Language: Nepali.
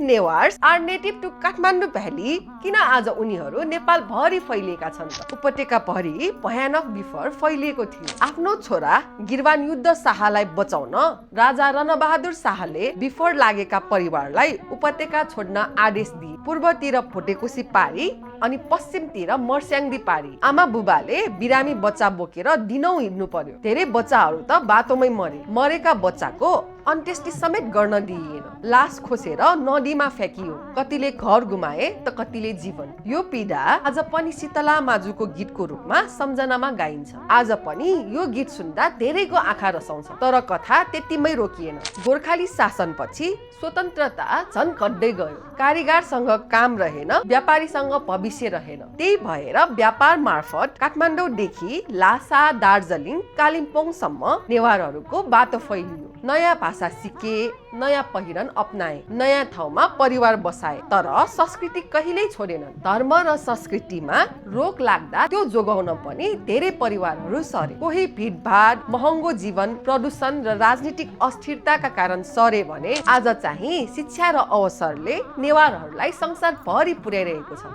Newars are native to Kathmandu valley किन आज उनीहरू नेपाल भरि फैलिएका छन् त? उपत्यका भरि भयानक विफर फैलिएको थियो। आफ्नो छोरा गिरवान युद्ध शाहलाई बचाउन राजा रणबहादुर शाहले विफर लागेका परिवारलाई उपत्यका छोड्न आदेश दिए। पूर्वतिर भोटेकोशी पारी अनि पश्चिमतिर मर्स्याङ्दी पारी। आमा बुबाले बिरामी बच्चा बोकेर दिनौं हिँड्नु पर्यो। धेरै बच्चाहरू त बाटोमै मरेका बच्चाको अन्त्येष्टि समेत गर्न दिइएन। लास खोसेर नदीमा फ्याँकियो। कतिले घर गुमाए त कतिले जीवन। यो पीडा आज पनि शीतला माझुको गीतको रूपमा सम्झनामा गाइन्छ। आज पनि यो गीत सुन्दा धेरैको आँखा रसाउँछ। तर कथा त्यतिमै रोकिएन। गोर्खाली शासनपछि स्वतन्त्रता झन् घट्दै गयो। कारीगरसँग काम रहेन, व्यापारीसँग भविष्य रहेन। त्यही भएर व्यापार मार्फत काठमाडौँदेखि लासा, दार्जिलिङ, कालिम्पोङसम्म नेवारहरूको बाटो फैलियो। नयाँ भाषा सिके, नयाँ पहिरन अपनाए, नयाँ ठाउँमा परिवार बसाए। तर संस्कृति कहिल्यै छोडेनन्। धर्म र संस्कृतिमा रोक लाग्दा त्यो जोगाउन पनि धेरै परिवारहरू सरे। कोही भिडभाड, महँगो जीवन, प्रदूषण र राजनीतिक अस्थिरताका कारण सरे भने आज चाहिँ शिक्षा र अवसरले नेवारहरूलाई संसारभरि पुर्याइरहेको छ।